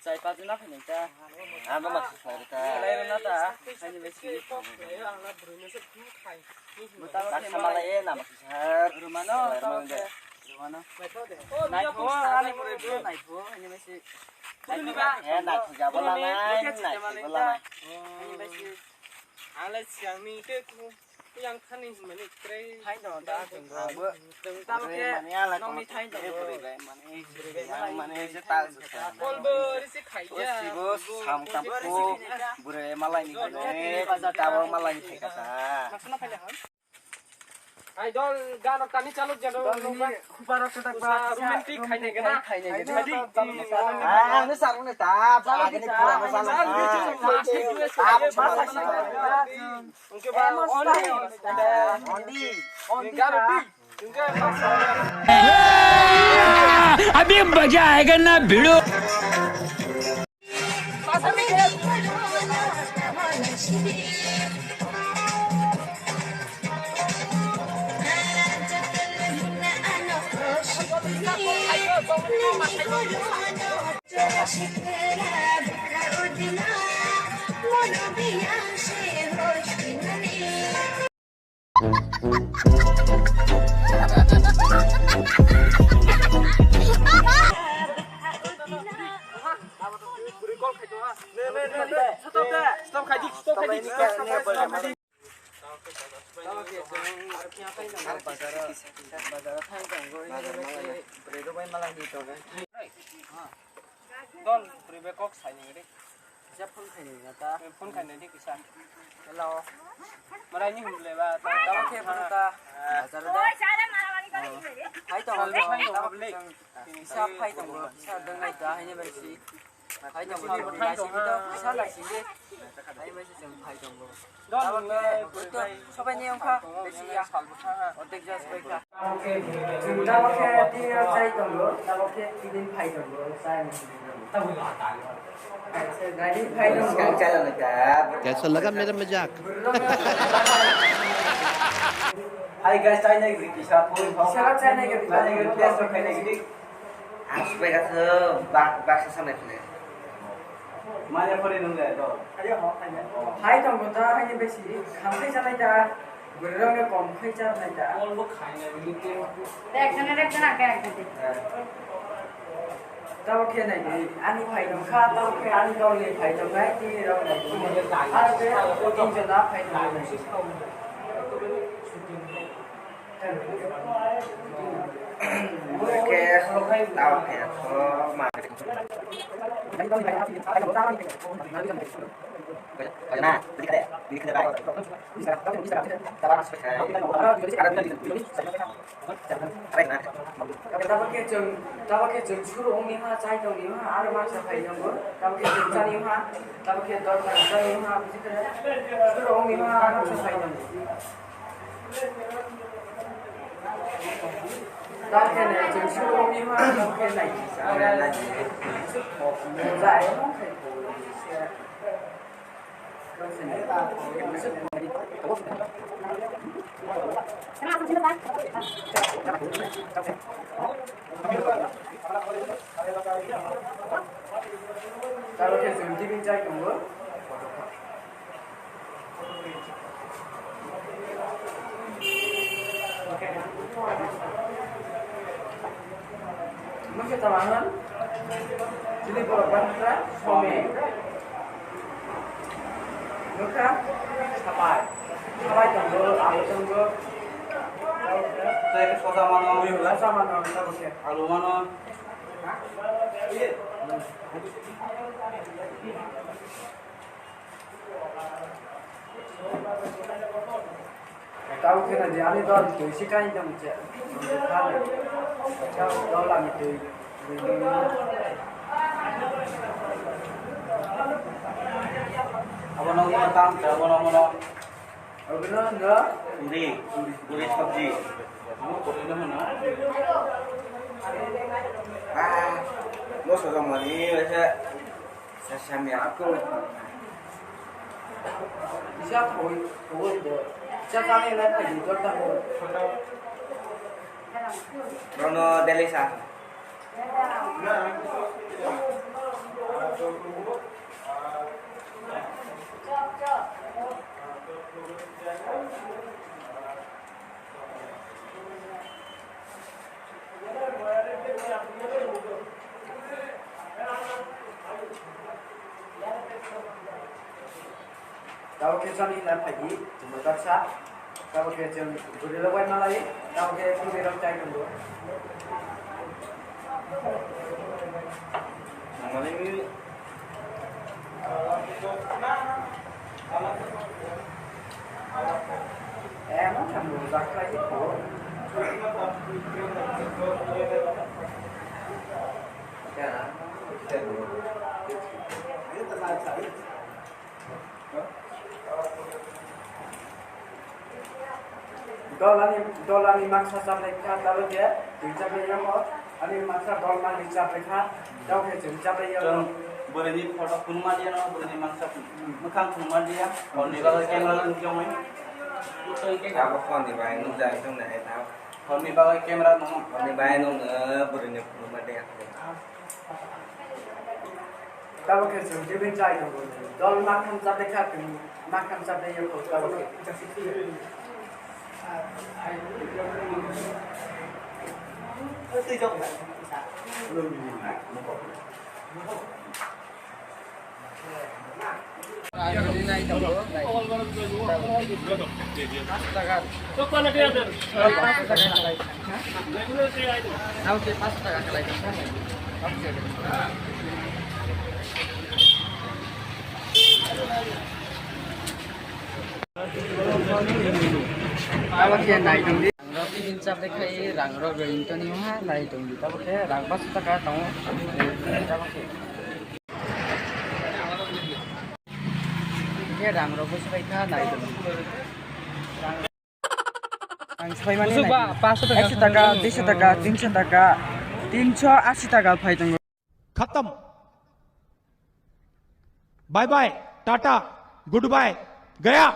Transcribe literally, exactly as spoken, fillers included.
Chai paji na phai nai ta. Ano ma sa ta. Lai rw na ta. Ani bai si. Mutalo tak sama lai na ma sa. Rumano ta. Rumano. Naitho ani pore naitho ani bai si. Eh naitho jabo la nai naitho la nai. Ani bai si. Ang lai siang ni te ku yang thani mani kre. Thai do da jeng bo. Tamo ke nong ni thai do. Mane je ta. Kol bo ri si khai ya. Sibo sam tam ko bure malai ni ne ta bo malai ni khai ka ta. Ai dol gano kani chalo jado. Romantic khaine gana. Khaine gana. Ah, ano sarung ne ta, ba agene pura no sala. Unke ba ondi. Ondi. Gano di. Unke ba. अभी मजा आएगा ना भिड़ो। Stop khai di, stop khai di, stop khai di. Don, bwrwi bai kok sai nang di. Kisa phone khai nang ta. Phone khai nang di kisa. Hello. Marai ni hum le ba. Tamo khe phone ta. Bazar da. Hai to. Hai to. Kisa phai tongo, kisa dwngnai ta, haini bai si. Phai tongo, bai si to, kisa lai si de. Haini bai si chwng phai tongo. Tamo khe, to, sobai ni wngkha, bai si ya. Ordek jas bai kha. Chwng tamo khe tin ya chai tongo, tamo khe tinin phai tongo, chai ni. कैसा लगा मेरा मजाक? Hai guys, chai nai gidi kisa phone phone. Sala chai nai gidi. Chai nai gidi, test khai nai gidi. Ang supai ka thw, bak, bak sa samai phone. Mane phone nung le do. Hai tong ko ta, hai ni besi, kham khai sa nai ta. Bwrwirokno kom khai cha nai ta. Kolbo khaina bini tei. Ekjone ekjon age age de. Tamo khe nai di, ani phai tong kha, tamo khe ani dol ni phai tong nai, tini rok nai di. Aro khe tin jona phai tong nai. Khe tamo khe tho ma. Na, bini khe bai. Tabuk khe chwng, tabuk khe chwng suru wngwi ha, chai tongwi ha, aro masa phai tongo. Tabuk khe chwng chani ha, tabuk khe dor kha chani ha, bini khe suru wngwi ha, aro masa phai tongo. Tabuk khe chwng suru wngwi ha, tabuk khe nai. Moja, eh, Tamo khe chwng tibini chai tongo. Mungsa tama hwn, chini borok bantra some. Nukha, sapai. Sapai tongo, alu tongo. Tei soja mano. Soja mano, tabuk khe. Alu mano. Tamo khe nai di, ani dol twi se kai tong che. Dol ani twi. Abo no mo tam, abo no mo no. Abo no no. Puri, puri sabji. Amo puri no mo no. Ah, mo so mani, wala. Sa samya ako. Isa thoi, thoi do. Isa tani na thai do ta ho. Rono dele sa. Tabuk khe chwng hwnna phaidi, chwng baksa. Tabuk khe chwng bwrwi rok bai malai, tabuk khe bwrwi rok chai tongo. Emon thangbo jak khlai di kho. Dol ani, dol ani maksa chaplai kha, tabuk khe twi chaplai yamo. Ani maksa dol mani chaplai kha, tabuk khe chwng chaplai yamo. Chwng bwrwini photo phunukma diya no, bwrwini maksa phun-, mwkhang phunukma diya. Horni bagwi camera no nukjakmani. Abo horni bagwi nukjak wng tong nai ta. Horni bagwi camera no. Horni bagwi nukno bwrwini phunukma diya. Tabuk khe chwng tibin chai tongo. Dol maktham chapai kha, chwng maktham chapai ya kho tabuk khe. Tabuk khe nai tongdi. Rang rok tini chap de khai, rang rok rwng toni ha nai tongdi. Tabuk khe rang bas taka tongo. Tabuk khe. Khe rang rok bwswk bai kha nai tongdi. Rang, rang swbai mani nai tongdi. Ekso taka, duiso taka, tinso taka, tinso asi taka phai tongo. खत्म। Bye bye, tata, good bye, गया।